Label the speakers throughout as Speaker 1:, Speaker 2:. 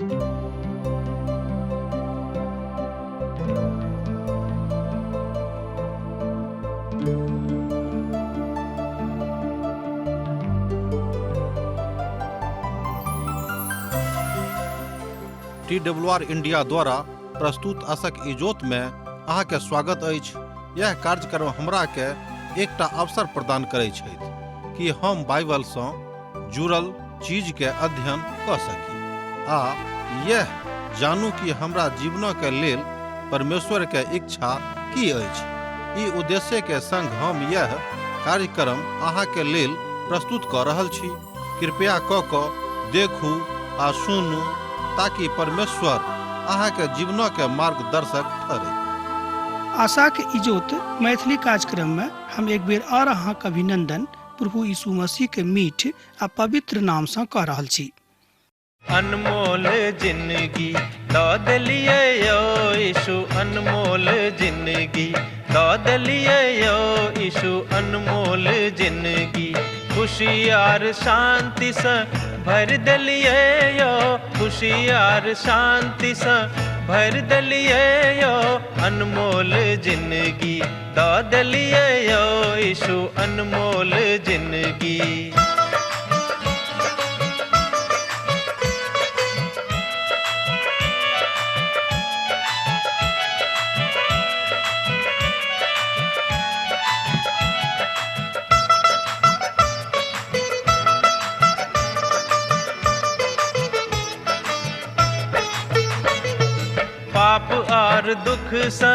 Speaker 1: T W R India द्वारा प्रस्तुत असक इजोत में अहाँके स्वागत अछि। यह कार्यक्रम हमरा के एकटा अवसर प्रदान करै छथि कि हम बाइबल सँ जुड़ल चीज के अध्ययन कऽ सकी आ यह जानू कि हमरा जीवनक के लेल परमेश्वर के इच्छा की अछि। ई उद्देश्य के संग हम यह कार्यक्रम अहाँ के लेल प्रस्तुत कऽ रहल छी। कृपया कऽ कऽ देखू आ सुनू ताकि परमेश्वर अहाँ के जीवनक के मार्गदर्शक ठहरै।
Speaker 2: आशाक इजोत मैथिली कार्यक्रम में हम एक बेर और अहाँक अभिनंदन प्रभु यीशु मसीह के मीठ आ पवित्र नाम सँ कऽ रहल छी।
Speaker 3: अनमोल जिंदगी दऽ देलियै यौ यीशु, अनमोल जिंदगी दऽ देलियै यौ यीशु, अनमोल जिंदगी खुशी आर शांतिसँ भरि देलियै यौ, खुशी आर शांतिसँ भरि देलियै यौ, अनमोल जिंदगी दऽ देलियै यौ यीशु, अनमोल जिंदगी। पाप आर दुखसँ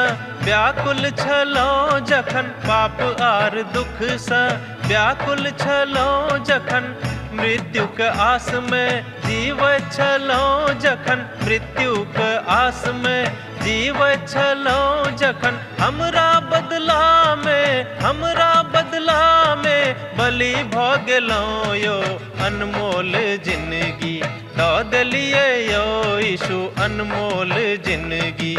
Speaker 3: व्याकुल छलहुँ जखन, पाप आर दुखसँ व्याकुल छलहुँ जखन, मृत्युक आसमे जीवैत छलहुँ जखन, मृत्युक आसमे जीवैत छलहुँ जखन, हमरा बदलामे, हमरा बदलामे बलि भऽ गेलहुँ यौ, अनमोल जिंदगी दऽ देलियै यौ यीशु, अनमोल जिंदगी।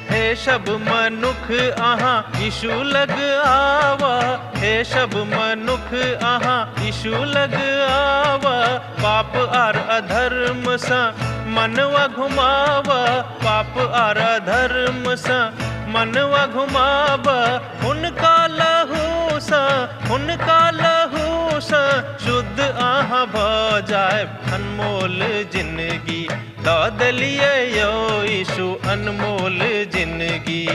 Speaker 3: हे सब मनुख अहाँ यीशु लग आवा, हे सब मनुख अहाँ यीशु लग आवा, पाप आर अधर्म सँ मनवा घुमावा, पाप आर अधर्म सँ मनवा घुमावा, हुनका लहू सँ, हुनका लहू सँ शुद्ध अहाँ भऽ जायब, अनमोल जिंदगी दऽ देलियै यौ यीशु, अनमोल जिंदगी।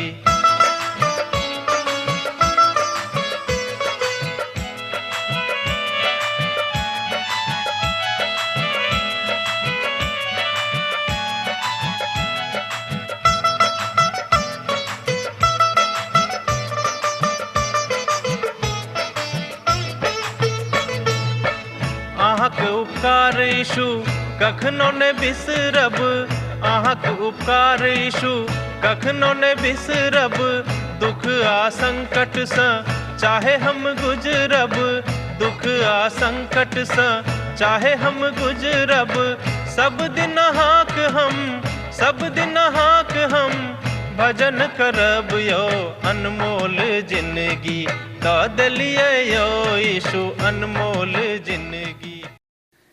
Speaker 3: अहाँक उपकार यीशु कखनो ने बिसरब, अहाँक उपकार यीशु कखनो ने बिसरब, दुख आ संकटसँ चाहे हम गुजरब, दुख आ संकटसँ चाहे हम गुजरब, सब दिन अहाँक हम, सब दिन अहाँक हम भजन करब यौ, अनमोल जिंदगी दऽ देलियै यौ यीशु, अनमोल जिंदगी।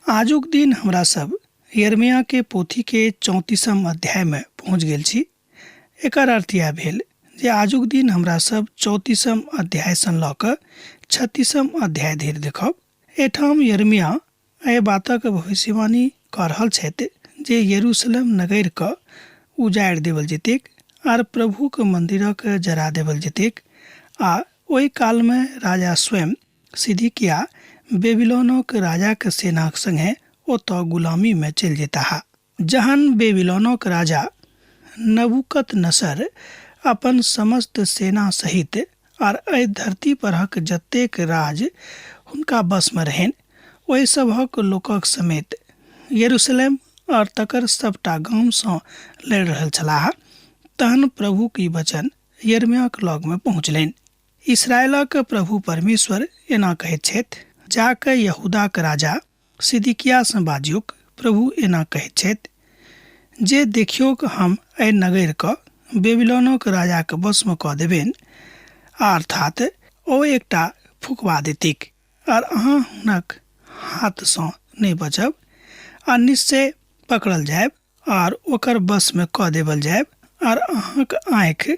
Speaker 2: आजुक दिन हमरा सब यिर्मयाह के पोथी के चौंतीसम अध्याय में पहुँच गेल छी। एकर अर्थ इएह भेल जे आजुक दिन हमरा सब चौंतीसम अध्याय सँ लऽ कऽ छत्तीसम अध्याय धरि देखब। एहिठाम यिर्मयाह एहि बातक भविष्यवाणी कऽ रहल छथि जे यरूशलेम नगर कऽ उजाड़ि देवल जेतैक आर प्रभुक मंदिरक जरा देवल जेतैक आ ओहि कालमे राजा स्वयं सिदकिय्याह बेबीलोनक राजाक सेनाक संगे ओतऽ गुलामीमे चलि जेताह। जहन बेबीलोनक राजा नबूकदनेस्सर अपन समस्त सेना सहित आर एहि धरती परहक जतेक राज हुनका वश मे रहनि, ओहि सभक लोकक समेत यरूशलेम और तकर सभटा गाम सँ लड़ि रहल छलाह, तहन प्रभुक ई वचन यिर्मयाहक लग मे पहुँचलनि। इसराइलक प्रभु परमेश्वर एना कहैत छथि, जा कऽ यहूदाक राजा सिदकियासँ बाजियौक, प्रभु एना कहैत छथि जे देखियौक हम एहि नगरिके बेबीलोनक राजाक वशमे कऽ देबनि, अर्थात ओ एकटा फुकबा देतिक, आर अहाँ हुनक हाथसँ नहि बचब आ निश्चय पकड़ल जायब आर ओकर वशमे कऽ देबल जायब, आर अहाँक आँखि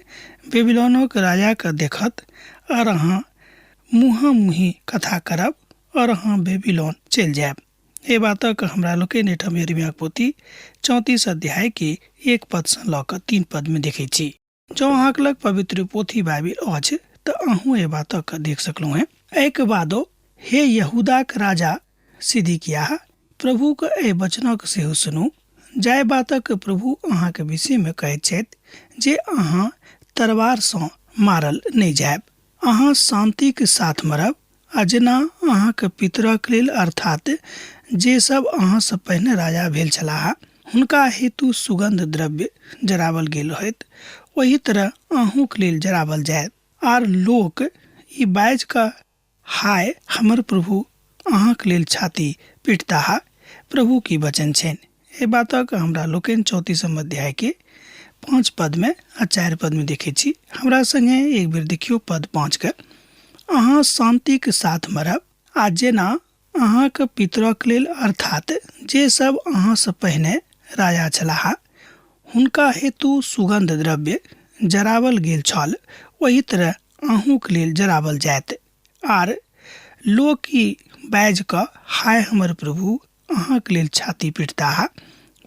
Speaker 2: बेबीलोनक राजाके देखत, आर अहाँ मुँहामुँही कथा करब और अहाँ बेबीलोन चलि जायब। एहि बातक हमरा लोकनि एहिठाम यिर्मयाहक पोथी 34 अध्याय के 1 पद सँ लऽ कऽ 3 पद में देखै छी। जँ अहाँक लग पवित्र पोथी बाइबिल अछि तऽ अहूँ एहि बातक देख सकलहुँ हेँ। एहिके बादो हे यहूदाक राजा सिदकियाह, प्रभुक एहि वचनक सेहो सुनू, जाहि बातक प्रभु अहाँक विषयमे कहैत छथि जे अहाँ तरवारसँ मारल नहि जायब, अहाँ शान्तिक साथ मरब, आ जेना अहाँक पितरक लेल, अर्थात् जे सभ अहाँसँ पहिने राजा भेल छलाह, हुनका हेतु सुगन्ध द्रव्य जराओल गेल होयत, ओही तरह अहूँक लेल जराओल जायत। आर लोक ई बाजि कऽ, हाय, हमर प्रभु अहाँक लेल छाती पिटताह, प्रभुक ई वचन छनि। एहि बातक हमरा लोकनि 34 अध्यायके 5 पदमे आ 4 पदमे देखैत छी। हमरा संगे एक बेर देखियौ पद 5 के, अहाँ शान्तिक साथ मरब, आ जेना अहाँक पितरक लेल, अर्थात् जे सब अहाँसँ पहिने राजा छलाह, हुनका हेतु सुगन्ध द्रव्य जरावल गेल छल, ओही तरह अहूँक लेल जरावल जायत। आर लोक ई बाजि कऽ, हाय हमर प्रभु अहाँक लेल छाती पिटताह,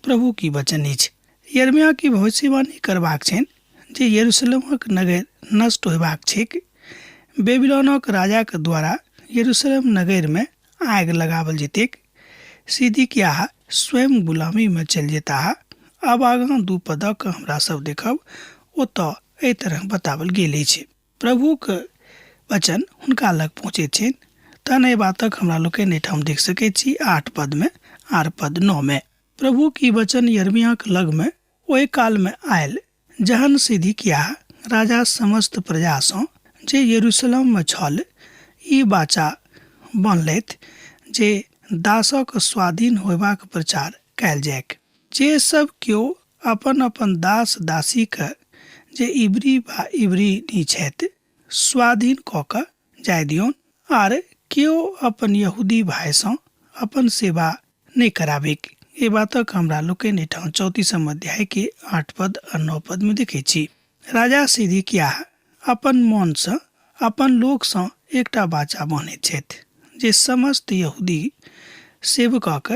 Speaker 2: प्रभु की वचन अछि। यिर्मयाह की भविष्यवाणी करबाक छनि जे यरूशलेमक नगर नष्ट होयबाक छैक। बेबीलोनक राजाक द्वारा यरूशलेम नगरमे आगि लगाओल जेतैक। सिदकियाह स्वयं गुलामीमे चलि जेताह। आब आगाँ 2 पदक हमरा सब देखब, ओतऽ एहि तरह बताओल गेल अछि। प्रभुक वचन हुनका लग पहुँचैत छनि। तहन एहि बातक हमरा लोकनि एहिठाम देख सकैत छी 8 पदमे आर पद 9 मे। प्रभुक ई वचन यिर्मयाहक लगमे ओहि कालमे आयल जहन सिदकियाह राजा समस्त प्रजासँ जे यरूशलेममे छल ई वाचा बान्हलथि जे दासक स्वाधीन होयबाक प्रचार कयल जाइक। जे सब केओ अपन अपन दास दासीके जे इब्री वा इब्रीनी छथि स्वाधीन कऽ कऽ जाय दियौन, आर केओ अपन यहूदी भायसँ अपन सेवा नहि कराबैक। एहि बातक हमरा लोकनि एहिठाम 34 अध्यायके 8 पद आ 9 पदमे देखैत छी। राजा सिदकियाह अपन मोनसँ अपन लोकसँ एकटा वाचा बान्हैत छथि जे समस्त यहूदी सेवकक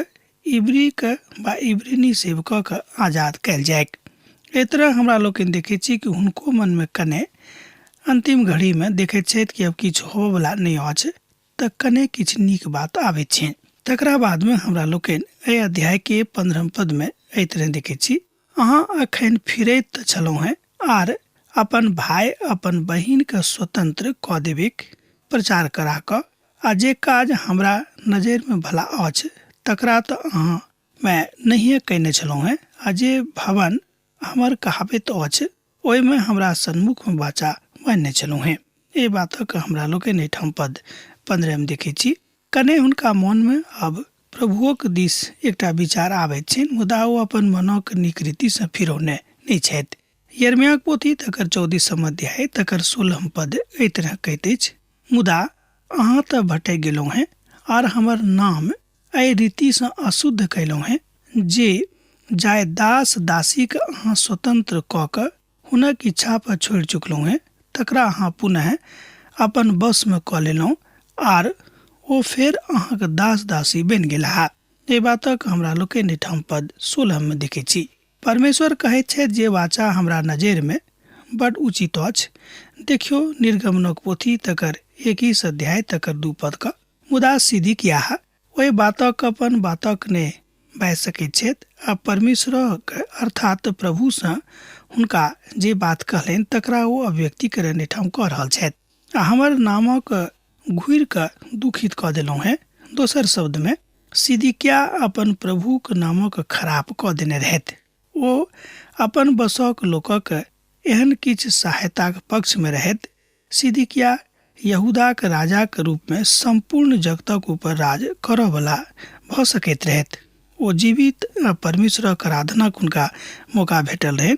Speaker 2: इब्रीक वा इब्रीनी सेवकक आजाद कयल जाइक। एहि तरह हमरा लोकनि देखैत छी कि हुनको मनमे कने अन्तिम घड़ीमे देखैत छथि कि अब किछु होबऽवला नहि अछि तऽ कने किछु नीक बात आबैत छनि। तकरा बादमे हमरा लोकनि एहि अध्यायके 15 पदमे एहि तरह देखैत छी, अहाँ अखन फिरैत तऽ छलहुँ हेँ आर अपन भाय अपन बहिनके स्वतंत्र कऽ देबैक प्रचार करा कऽ, आ जे काज हमरा नजरिमे भला अछि तकरा तऽ अहाँ मे नहिए कयने छलहुँ हेँ, आ जे भवन हमर कहाबैत अछि ओहिमे हमरा सन्मुखमे वाचा बान्हने छलहुँ हेँ। एहि बातक हमरा लोकनि एहिठाम पद 15 देखैत छी। कने हुनका मोनमे आब प्रभुओक दिस एकटा विचार आबैत छनि, मुदा ओ अपन मनक नीक रीतिसँ फिरौने नहि छथि। यिर्मयाहक पोथी तकर 34 अध्याय तकर 16 पद एहि तरह कहैत अछि, मुदा अहाँ तऽ भटकि गेलहुँ हेँ आर हमर नाम एहि रीतिसँ अशुद्ध कयलहुँ हेँ जे जाय दास दासीके अहाँ स्वतंत्र कऽ कऽ हुनक इच्छा पर छोड़ि चुकलहुँ हेँ तकरा अहाँ पुनः अपन वशमे कऽ लेलहुँ आर ओ फेर अहाँक दास दासी बनि गेलाह। एहि बातक हमरा लोकनि एहिठाम पद 16 देखैत छी। परमेश्वर कहैत छथि जे वाचा हमरा नजरिमे बड उचित अछि। देखियौ निर्गमनक पोथी तकर 21 अध्याय तकर 2 पद क। मुदा सिदकियाह ओहि बातक अपन बातक नहि बाजि सकैत छथि आ परमेश्वरक अर्थात प्रभुसँ हुनका जे बात कहलनि तकरा ओ अभिव्यक्ति करन एहिठाम कऽ रहल छथि। आ हमर नामक घुरि कऽ दुखित कऽ देलहुँ हेँ। दोसर शब्दमे सिदकियाह अपन प्रभुक नामक खराप कऽ देने रहथि। ओ अपन बसक लोकक एहन किछु सहायताक पक्षमे रहथि। सिदकियाह यहूदाक राजाक रूपमे सम्पूर्ण जगतक ऊपर राज करऽवला भऽ सकैत रहथि। ओ जीवित परमेश्वरक आराधनाक हुनका मौका भेटल रहनि,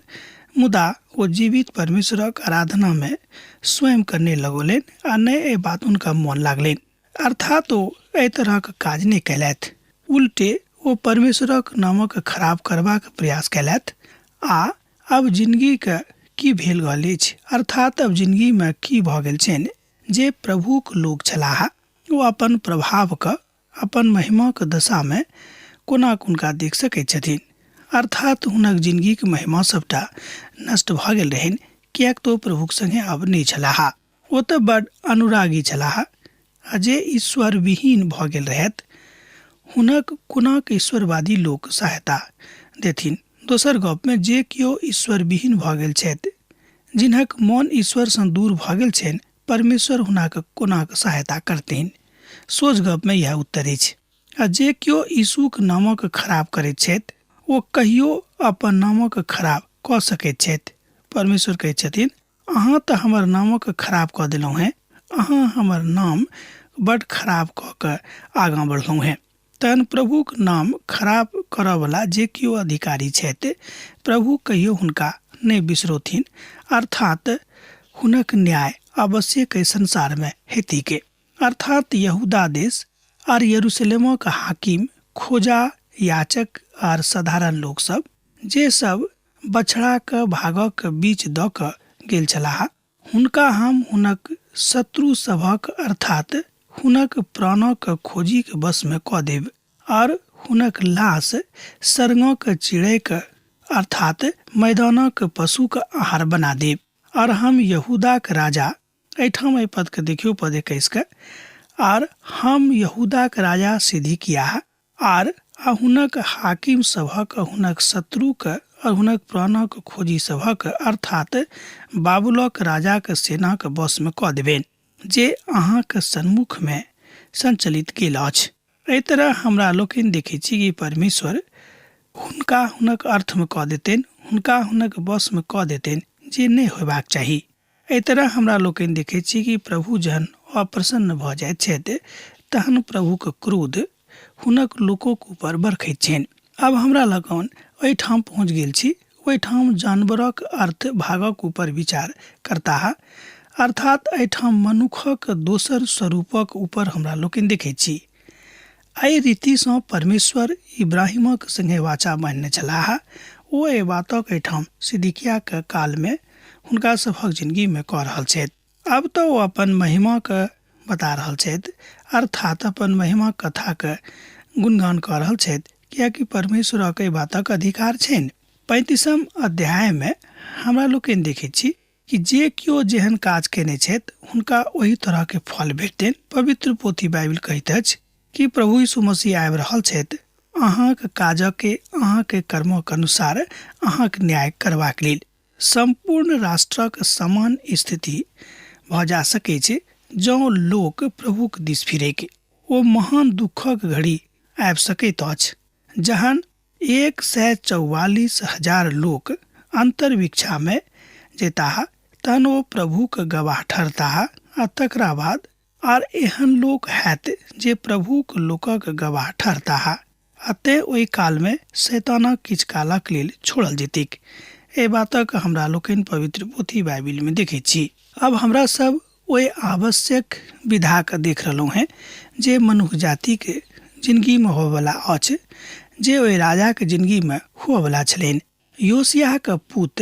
Speaker 2: मुदा ओ जीवित परमेश्वरक आराधनामे स्वयंकेँ नहि लगौलनि आ ने एहि बात हुनका मोन लागलनि। अर्थात ओ एहि तरहक काज नहि कयलथि। उल्टे ओ परमेश्वरक नामक खराब करबाक प्रयास कयलथि आ आब जिनगीके की भेल रहल अछि, अर्थात आब जिनगीमे की भऽ गेल छनि जे प्रभुक लोक छलाह ओ अपन प्रभावके अपन महिमाक दशामे कोना हुनका देख सकैत छथिन। अर्थात हुनक जिनगीक महिमा सभटा नष्ट भऽ गेल रहनि, किएक तऽ ओ प्रभुक सङ्गे आब नहि छलाह। ओ तऽ बड अनुरागी छलाह आ जे ईश्वर विहीन भऽ गेल रहथि हुनक कोनाक ईश्वरवादी लोक सहायता देथिन। दोसर गपमे जे केओ ईश्वर विहीन भऽ गेल छथि, जिनक मन ईश्वरसँ दूर भऽ गेल छनि, परमेश्वर हुनक कोनाक सहायता करथिन? सोझ गपमे इएह उत्तर अछि। आ जे केओ यीशुक नामक खराब करैत छथि ओ कहियो अपन नामक खराब कऽ सकैत छथि। परमेश्वर कहैत छथिन, अहाँ तऽ हमर नामक खराब कऽ देलहुँ हेँ, अहाँ हमर नाम बड्ड खराब कऽ कऽ आगाँ बढ़लहुँ हेँ। तहन प्रभुक नाम खराब करऽवला जे केओ अधिकारी छथि, प्रभु कहियो हुनका नहि बिसरौथिन, अर्थात् हुनक न्याय अवश्ये एहि संसारमे हेतैक। अर्थात् यहूदा देश आर यरूशलेमक हाकिम, खोजा, याचक आर साधारण लोक सब, जे सब बछड़ाक भागक बीच दऽ कऽ गेल छलाह, हुनका हम हुनक शत्रु सभक अर्थात् हुनक प्राणक खोजीक वशमे कऽ देब, आर हुनक लाश सरङक चिड़ैक अर्थात् मैदानक पशुक आहार बना देब। आर हम यहूदाक राजा, एहिठाम एहि पदके देखियौ, पद 21के, आर हम यहूदाक राजा सिदकिय्याह आर आ हुनक हाकिम सभक, हुनक शत्रुक और हुनक प्राणक खोजी सभक अर्थात बाबुलक राजाक सेनाक वशमे कऽ देबनि, जे अहाँक सन्मुखमे संचलित गेल अछि। एहि तरह हमरा लोकनि देखैत छी कि परमेश्वर हुनका हुनक अर्थमे कऽ देतनि, हुनका हुनक वशमे कऽ देतनि, जे नहि होयबाक चाही। एहि तरह हमरा लोकनि देखैत छी कि प्रभु जहन अप्रसन्न भऽ जाइत छथि तहन प्रभुक क्रोध हुनक लोकक ऊपर बरखैत छनि। आब हमरा लोकनि ओहिठाम पहुँच गेल छी, ओहिठाम जानवरक अर्थ भागक ऊपर विचार करताह, अर्थात एहिठाम मनुखक दोसर स्वरूपक ऊपर हमरा लोकनि देखैत छी। एहि रीतिसँ परमेश्वर इब्राहिमक संगे वाचा बान्हने छलाह। ओ एहि बातक एहिठाम सिदकियाक कालमे हुनका सभक जिनगीमे कऽ रहल छथि। आब तऽ ओ अपन महिमाक बता रहल छथि, अर्थात अपन महिमाक कथाक गुणगान कऽ रहल छथि, किएकि परमेश्वरक एहि बातक अधिकार छनि। पैंतीसम अध्यायमे हमरा लोकनि देखैत छी कि जे केओ जेहन काज कयने छथि हुनका ओहि तरहके फल भेटतनि। पवित्र पोथी बाइबिल कहैत अछि कि प्रभु यीशु मसीह आबि रहल छथि अहाँक काजके, अहाँके कर्मक अनुसार अहाँक न्याय करबाक लेल। सम्पूर्ण राष्ट्रक समान स्थिति भऽ जा सकैछ जँ लोक प्रभुक दिस फिरैक। ओ महान दुःखक घड़ी आबि सकैत अछि जहन 144,000 लोक अन्तर्वीक्षामे जयताह, तहन ओ प्रभुक गवाह ठहरताह आ तकरा बाद आर एहन लोक हैत जे प्रभुक लोकक गवाह ठहरताह, आ तेँ ओहि कालमे शैतानक किछु कालक लेल छोड़ल जेतैक। एहि बातक हमरा लोकनि पवित्र पोथी बाइबिलमे देखैत छी। आब हमरा सब ओहि आवश्यक विधाके देख रहलहुँ हेँ जे मनुख जातिक जिनगीमे होबयवला अछि, जे ओहि राजाक जिनगीमे होअवला छलनि। योशियाहक पुत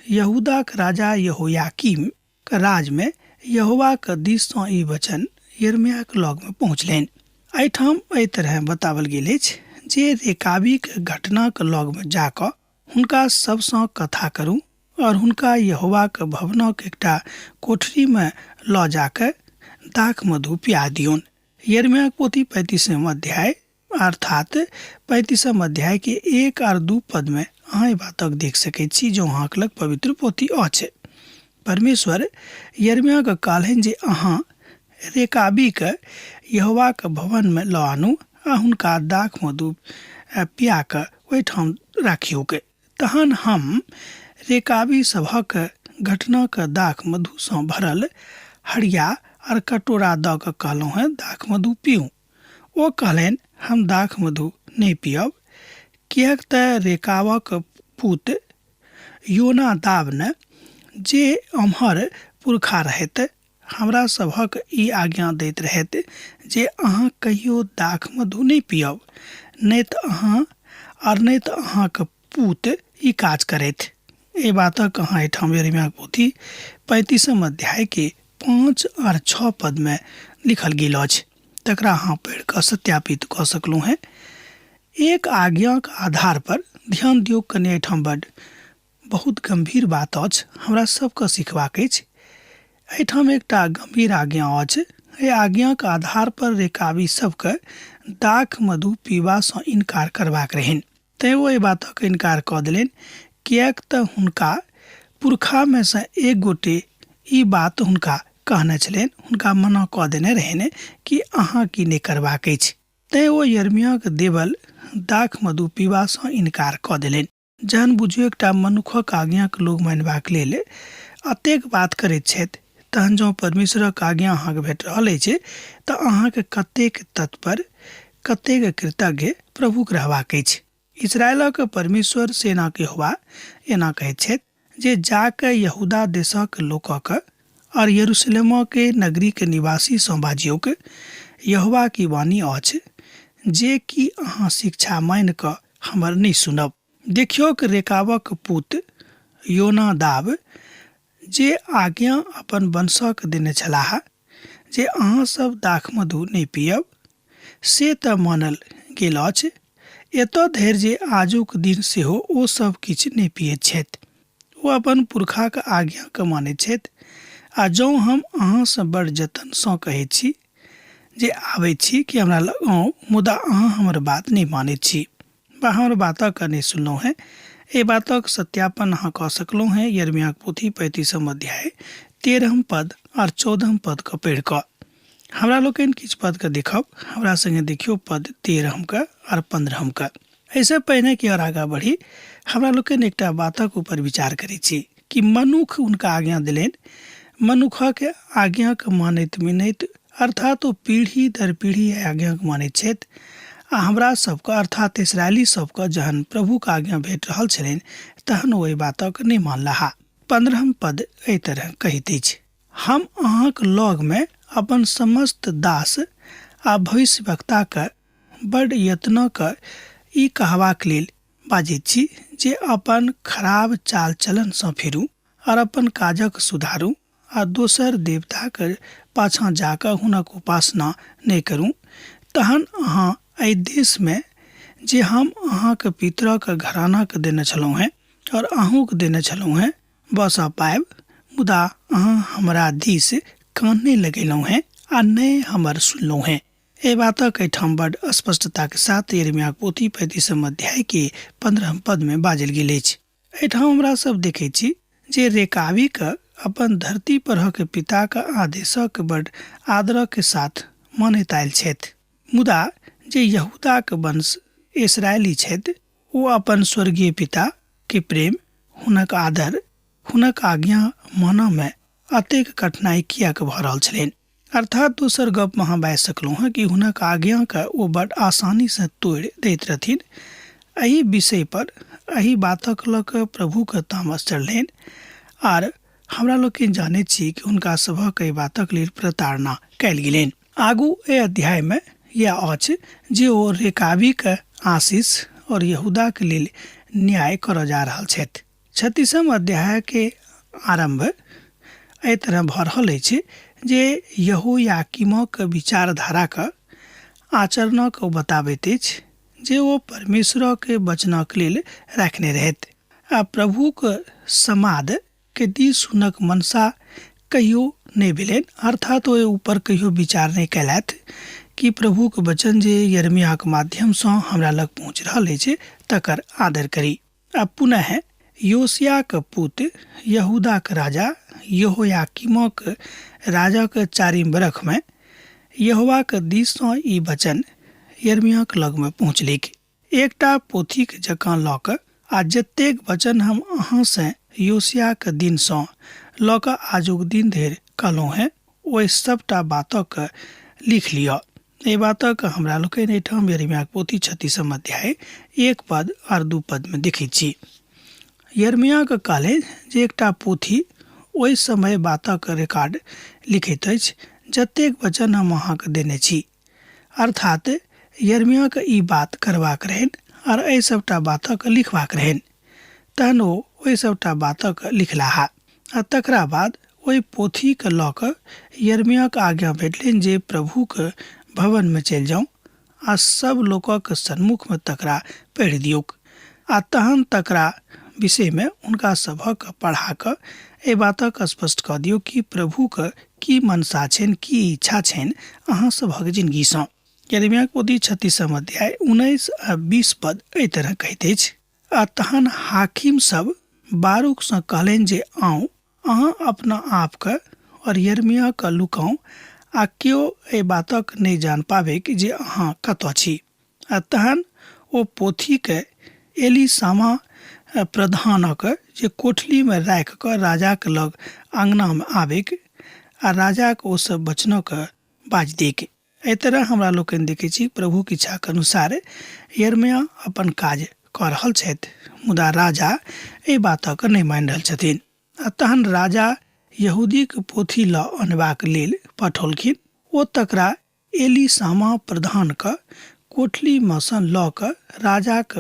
Speaker 2: यहूदाक राजा यहोयाकीमक राजमे यहोवाक दिस सँ ई वचन यिर्मयाहक लग मे पहुँचलनि। एहिठाम एहि तरहेँ बताओल गेल अछि जे रेकाबीक घटनाक लग मे जा कऽ हुनका सभ सँ कथा करू और हुनका यहोवाक भवनक एकटा कोठरी मे लऽ जा कऽ दाख मधु पिया दियौन। यिर्मयाहक पोथी पैंतीसम अध्याय अर्थात पैंतीसम अध्याय के 1 आर 2 पद मे अहाँ एहि बातक देख सकैत छी जँ अहाँक लग पवित्र पोथी अछि। परमेश्वर यिर्मयाह के कहलनि जे अहाँ रेकाबी के यहोवाक भवन मे लऽ आनू आ हुनका दाख मधु पिया कऽ ओहिठाम राखियौक। तहन हम रेकाबी सभक घटनाक दाख मधुसँ भरल हड़िया आर कटोरा दऽ कऽ कहलहुँ हेँ दाख मधु पीउ। ओ कहलनि हम दाख मधु नहि पीअब, किएक तँ रेकाबक पूत योनादाब ने, जे एम्हर पुरखा रहथि, हमरा सभक ई आज्ञा दैत रहथि जे अहाँ कहियो दाख मधु नहि पीअब, नहि तँ अहाँ आर नहि तँ अहाँक पूत ई काज करथि। एहि बातक अहाँ एहिठाम यिर्मयाहक पोथी पैंतीसम अध्याय के 5 आर 6 पद में लिखल गेल अछि, तकरा अहाँ पढ़ि कऽ सत्यापित कऽ सकलहुँ हेँ। एक आज्ञाक आधार पर ध्यान दियौ कनि, एहिठाम बड बहुत गंभीर बात अछि, हमरा सबके सिखबाक अछि। एहिठाम एकटा गंभीर आज्ञा अछि। एहि आज्ञाक आधार पर रेकाबी सबके दाख मधु पीबासँ इनकार करबाक रहनि, तेँ ओ एहि बातक इनकार कऽ देलनि, किएक तँ हुनका पुरखामे सँ एक गोटे ई बात हुनका कहने छलनि, हुनका मना कऽ देने रहनि कि अहाँ की नहि करबाक अछि। तेँ ओ यिर्मयाहक देबल दाख मधु पीबासँ इनकार कऽ देलनि। जहन बुझियौ एकटा मनुखक आज्ञाक लोक मानबाक लेल अतेक बात करैत छथि, तहन जँ परमेश्वरक आज्ञा अहाँके भेट रहल अछि तऽ अहाँके कतेक तत्पर, कतेक कृतज्ञ प्रभुक रहबाक अछि। इस्राएलक परमेश्वर सेनाक यहोवा एना कहैत छथि जे जा कऽ यहूदा देशक लोकक और यरूशलेमक नगरीक निवासी सँ बाजियौक, यहोवा की वाणी अछि जे कि अहाँ शिक्षा मानि कऽ हमर नहि सुनब। देखियौक रेकाबक पुत योनादाब जे आज्ञा अपन वंशक देने छलाह जे अहाँ सब दाखमधु नहि पीयब, से तऽ मानल गेल अछि। एतऽ धरि जे आजुक दिन सेहो ओ सब किछु नहि पियैत छथि। ओ अपन पुरखाक आज्ञाकेँ मानैत छथि। आ जौं हम अहाँसँ बड़ जतनसँ कहैत छी जे आबैत छी कि हमरा लग आउ, मुदा अहाँ हमर बात नहि मानैत छी वा हमर बातक नहि सुनलहुँ हेँ। एहि बातक सत्यापन अहाँ कऽ सकलहुँ हेँ यिर्मयाहक पोथी 35 अध्याय 13 पद आर 14 पदकेँ पढ़ि कऽ। हमरा लोकनि किछु पदकेँ देखब। हमरा संगे देखियौ पद 13 आर 15। एहिसँ पहिने कि आओर आगाँ बढ़ी, हमरा लोकनि एकटा बातक ऊपर विचार करैत छी कि मनुख हुनका आज्ञा देलनि। मनुखक आज्ञाके मानैत मिनैत, अर्थात ओ पीढ़ी दर पीढ़ी एहि आज्ञाके मानैत छथि। आ हमरा सबके अर्थात इसराइली सबके जहन प्रभुक आज्ञा भेट रहल छलनि तहन ओ एहि बातक नहि मानलाह। 15 पद एहि तरह कहैत अछि, हम अहाँक लगमे अपन समस्त दास आ भविष्यवक्ताके बड्ड यत्नक ई कहबाक लेल बाजैत छी जे अपन खराब चाल-चलनसँ फिरू और अपन काजक सुधारू आ दोसर देवताक पाछाँ जा कऽ हुनक उपासना नहि करू, तहन अहाँ एहि देशमे जे हम अहाँक पितरक घरानाक देने छलहुँ हेँ और अहूँक देने छलहुँ हेँ, बसऽ पायब, मुदा अहाँ हमरा दिस कान नहि लगेलहुँ हेँ आ ने हमर सुनलहुँ हेँ। एहि बातक एहिठाम बड स्पष्टताक साथ यिर्मयाहक पोथी 35 अध्याय के 15 पद में बाजल गेल अछि। एहिठाम हमरा सब देखैत छी जे रेकाबीक अपन धरती परहक पिताक आदेशक बड आदरक साथ मानैत आयल छथि, मुदा जे यहूदाक वंश इसराइली छथि ओ अपन स्वर्गीय पिता के प्रेम, हुनक आदर, हुनक आज्ञा मानऽ में अतेक कठिनाई किएक भऽ रहल छलनि। अर्थात दोसर गप अहाँ बाजि सकलहुँ हँ कि हुनक आज्ञाकेँ ओ बड आसानीसँ तोड़ि दैत रहथिन। एहि विषय पर, एहि बातक लऽ कऽ प्रभुकेँ तामस चढ़लनि आर हमरा लोकनि जानैत छी कि हुनका सभक एहि बातक लेल प्रताड़ना कयल गेलनि। आगू एहि अध्यायमे यैह अछि जे ओ रेकाबीक आशीष और यहूदाक लेल न्याय करऽ जा रहल छथि। 36 अध्यायके आरम्भ एहि तरह भऽ रहल अछि जे यहोयाकीमक विचारधाराक आचरणक ओ बताबैत अछि जे ओ परमेश्वरक वचनक लेल राखने रहथि आ प्रभुक समाद के दिस हुनक मनसा कहियो नहि भेलनि, अर्थात ओहि ऊपर कहियो विचार नहि कयलथि कि प्रभुक वचन जे यिर्मयाहक माध्यमसँ हमरा लग पहुँचि रहल अछि तकर आदर करी। आ पुनः योशियाक पुत यहूदाक राजा यहोयाकीमक राजाक चारिम बरखमे यहोवाक दिससँ ई वचन यिर्मयाहक लगमे पहुँचलैक, एकटा पोथीक जकाँ लऽ कऽ आ जतेक वचन हम अहाँ सँ योशियाक दिनसँ लऽ कऽ आजुक दिन धरि कहलहुँ हेँ, ओहि सभटा बातक लिख लिअ। एहि बातक हमरा लोकनि एहिठाम यरमियाक पोथी 36 अध्याय 1 पद आर 2 पद में देखैत छी। यरमियाके कहलनि जे एकटा पोथी ओहि समय बातक रिकॉर्ड लिखैत अछि जतेक वचन हम अहाँके देने छी। अर्थात यरमियाके ई बात करबाक रहनि आर एहि सभटा बातक लिखबाक रहनि। तहन ओ ओहि सभटा बातक लिखलाह आ तकरा बाद ओहि पोथीके लऽ कऽ यरमियाके आज्ञा भेटलनि जे प्रभुके भवनमे चलि जाउ आ सब लोकक सन्मुखमे तकरा पढ़ि दियौक आ तहन तकरा विषयमे हुनका सभक पढ़ा कऽ एहि बातक स्पष्ट कऽ दियौ कि प्रभुके की मनसा छनि, की इच्छा छनि अहाँ सभक जिनगीसँ। यरमियाक पोथी 36 अध्याय 19 आ 20 पद एहि तरह कहैत अछि, आ तहन हाकिम सब बारूकसँ कहलनि जे आउ अहाँ अपना आपके और यरमियाके लुकाउ आ केओ एहि बातक नहि जान पाबैक जे अहाँ कतऽ छी। आ तहन ओ पोथीके एलीसामा प्रधानक जे कोठलीमे राखि कऽ राजाक लग अङ्गनामे आबैक आ राजाक ओ सब वचनक बाजि दैक। एहि तरह हमरा लोकनि देखै छी प्रभुक इच्छाक अनुसार यरमिया अपन काज कऽ रहल छथि, मुदा राजा एहि बातक नहि मानि रहल छथिन। आ तहन राजा यहूदीक पोथी लऽ अनबाक लेल पठौलखिन। ओ तकरा एलीसामा प्रधानक कोठलीमे सँ लऽ कऽ राजाक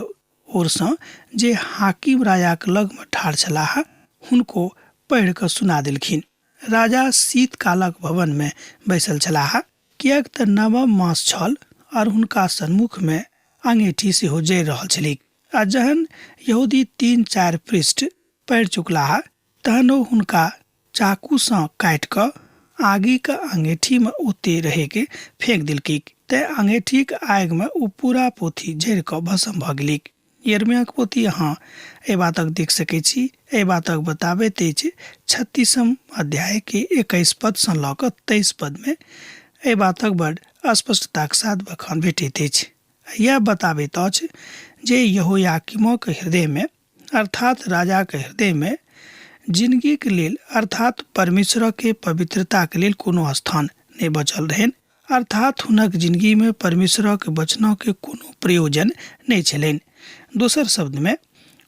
Speaker 2: ओरसँ जे हाकिम राजाक लगमे ठाढ़ छलाह हुनको पढ़ि कऽ सुना देलखिन। राजा शीतकालक भवनमे बैसल छलाह, किएक तँ नवम मास छल और हुनका सन्मुखमे अङेठी सेहो जरि रहल छलैक। आ जहन यहूदी 3-4 पृष्ठ पढ़ि चुकलाह तहन ओ हुनका चाकूसँ काटि कऽ आगिक अङेठीमे ओते रहैक फेंक देलकैक। तेँ अङेठीक आगिमे ओ पूरा पोथी जरि कऽ भस्म भऽ गेलैक। यरमियाक पोथी अहाँ एहि बातक देख सकैत छी। एहि बातक बताबैत अछि 36 अध्याय के 21 पदसँ लऽ कऽ 23 पदमे एहि बातक बड़ स्पष्टताक साथ बखान भेटैत अछि। यैह बताबैत अछि जे यहोयाकीमक हृदयमे अर्थात राजाक हृदयमे जिनगीक लेल अर्थात परमेश्वरके पवित्रताक लेल कोनो स्थान नहि बचल रहनि। अर्थात हुनक जिनगीमे परमेश्वरक वचनके कोनो प्रयोजन नहि छलनि। दोसर शब्दमे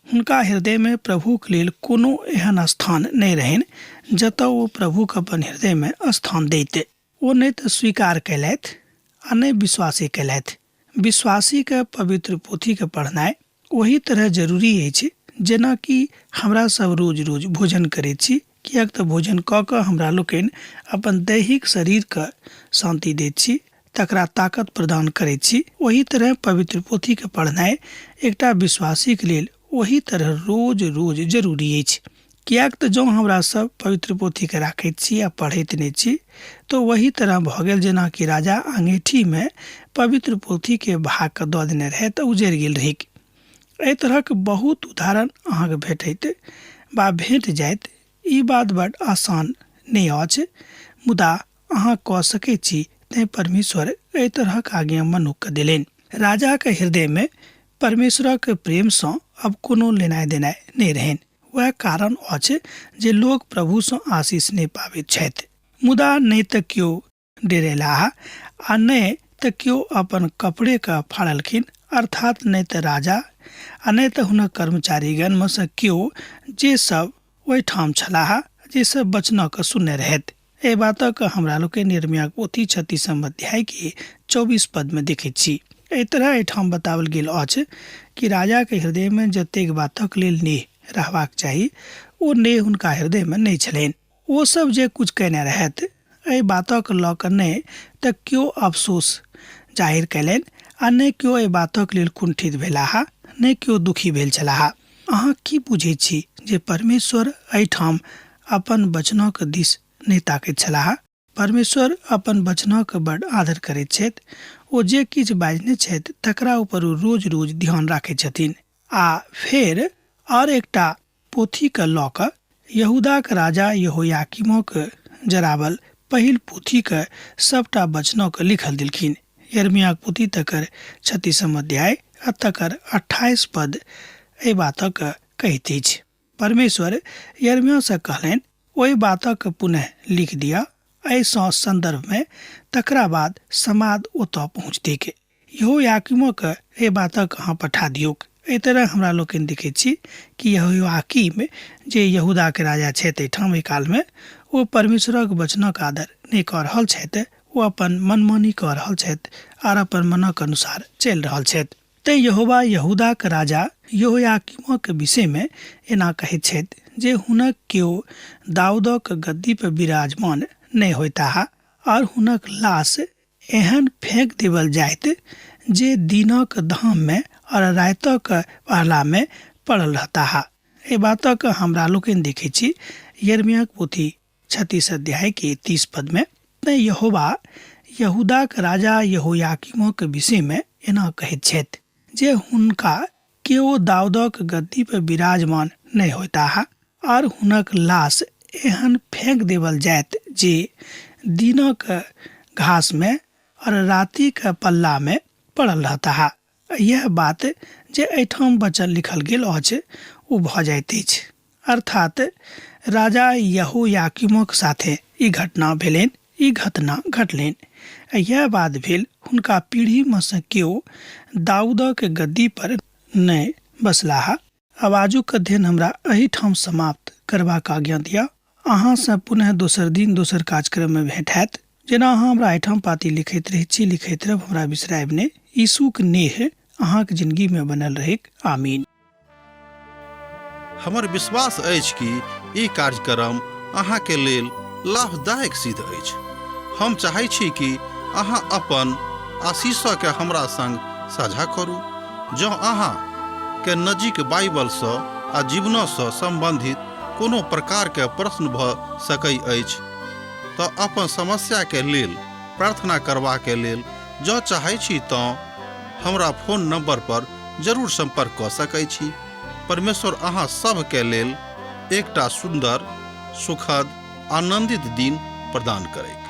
Speaker 2: हुनका हृदयमे प्रभुक लेल कोनो एहन स्थान नहि रहनि जतऽ ओ प्रभुक अपन हृदयमे स्थान दैत। ओ नहि तऽ स्वीकार कयलथि आ नहि विश्वासे कयलथि। विश्वासीके पवित्र पोथीके पढ़नाइ ओही तरह जरूरी अछि जेनाकि हमरा सब रोज रोज भोजन करैत छी, किएक तऽ भोजन कऽ कऽ हमरा लोकनि अपन दैहिक शरीरके शान्ति दैत छी, तकरा ताकत प्रदान करैत छी। ओही तरह पवित्र पोथीके पढ़नाइ एकटा विश्वासीक लेल ओही तरह रोज रोज जरूरी अछि। किएक तऽ जँ हमरा सब पवित्र पोथीके राखैत छी आ पढ़ैत नहि छी तऽ ओही तरह भऽ गेल जेनाकि राजा अङ्गेठीमे पवित्र पोथीके भागके दऽ देने रहै तऽ उजड़ि गेल रहैक। एहि तरहक बहुत उदाहरण अहाँके भेटैत वा भेट जायत। ई बात बड आसान नहि अछि, मुदा अहाँ कऽ सकैत छी, तेँ परमेश्वर एहि तरहक आज्ञा मनुक्खके देलनि। राजाक हृदयमे परमेश्वरक प्रेमसँ अब कोनो लेनाइ देनाइ नहि रहनि। वएह कारण अछि जे लोक प्रभुसँ आशीष नहि पाबैत छथि। मुदा नहि तऽ केओ डेरेलाह आ नहि तऽ केओ अपन कपड़ेके फाड़लखिन, अर्थात नहि तऽ राजा आ नहि तऽ हुनक कर्मचारीगणमे सँ केओ जे सब ओहिठाम छलाह जे सब वचनक सुनने रहथि। एहि बातक हमरा लोकनि यिर्मयाक पोथी 36 अध्याय के 24 पद में देखैत छी। एहि तरह एहिठाम बताओल गेल अछि कि राजा के हृदय में जतेक बातक लेल नेह रहबाक चाही ओ नेह हुनका हृदय में नहि छलनि। ओ सब जे कुछ कयने रहथि एहि बातक लऽ कऽ नहि तऽ केओ अफसोस जाहिर कयलनि आ नहि केओ एहि बातक लेल कुंठित भेलाह, नहि केओ दुखी भेल छलाह। अहाँ की बुझैत छी जे परमेश्वर एहिठाम अपन वचनक दिस नहि ताकैत छलाह? परमेश्वर अपन वचनक बड आदर करैत छथि। ओ जे किछु बाजने छथि तकरा ऊपर ओ रोज-रोज ध्यान राखैत छथिन। आ फेर आओर एकटा पोथीकेँ लऽ कऽ यहूदाक राजा यहोयाकीमक जरावल पहिल पोथीक सभटा वचनकेँ लिखल देलखिन। यिर्मयाक पोथी तकर 36 अध्याय आ तकर 28 पद एहि बातक कहैत अछि। परमेश्वर यिर्मयाह सँ कहलनि, ओहि बातक पुनः लिख दिअ एहिसँ सन्दर्भमे तकरा बाद समाद ओतऽ पहुँचतैक। यहोयाकीमोके एहि बातक अहाँ पठा दियौक। एहि तरह हमरा लोकनि देखैत छी कि यहोयाकीम जे यहूदाके राजा छथि एहिठाम एहि कालमे, ओ परमेश्वरक वचनक आदर नहि कऽ रहल छथि, ओ अपन मनमानी कऽ रहल छथि आर अपन मनक अनुसार चलि रहल छथि। तेँ यहोवा यहूदाक राजा यहोयाकीमक विषयमे एना कहैत छथि जे हुनक केओ दाऊदक गद्दी पर विराजमान नहि होयताह आर हुनक लाश एहन फेंक देबल जायत जे दिनक धाममे और रातिक पहलामे पड़ल रहताह। एहि बातक हमरा लोकनि देखैत छी यिर्मयाहक पोथी 36 अध्याय के 30 पद में। तेँ यहोवा यहूदाक राजा यहोयाकीमक विषय मे एना कहैत छथि जे हुनका केओ दाऊदक गद्दी पर विराजमान नहि होयताह आर हुनक लाश एहन फेंक देबल जायत जे दिनक घास मे और रातिक पल्ला मे पड़ल रहताह। यैह बात जे एहिठाम वचन लिखल गेल अछि ओ भऽ जाइत अछि। अर्थात राजा यहोयाकीमक साथे ई घटना भेलनि, ई घटना घटलनि। आ यैह बात भेल, हुनका पीढ़ी मे सँ केओ दाऊदक गद्दी पर नहि बसलाह। आब आजुक अध्ययन हमरा एहीठाम समाप्त करबाक आज्ञा दिअ। अहाँसँ पुनः दोसर दिन दोसर कार्यक्रममे भेंट हैत। जेना अहाँ हमरा एहिठाम पाती लिखैत रहैत छी, लिखैत रहब, हमरा बिसरायब नहि। यीशुक नेह अहाँक जिनगीमे बनल रहैक। आमीन।
Speaker 1: हमर विश्वास अछि कि ई कार्यक्रम अहाँके लेल लाभदायक सिद्ध अछि। हम चाहै छी कि अहाँ अपन आशीषके हमरा संग साझा करू। जँ अहाँ के नजीक बाइबलसँ आ जीवनसँ सम्बन्धित कोनो प्रकारके प्रश्न भऽ सकै अछि तऽ अपन समस्याके लेल प्रार्थना करबाके लेल जँ चाहै छी तँ हमरा फोन नंबर पर जरूर संपर्क कऽ सकै छी। परमेश्वर अहाँ सभके लेल एकटा सुन्दर, सुखद, आनंदित दिन प्रदान करैत।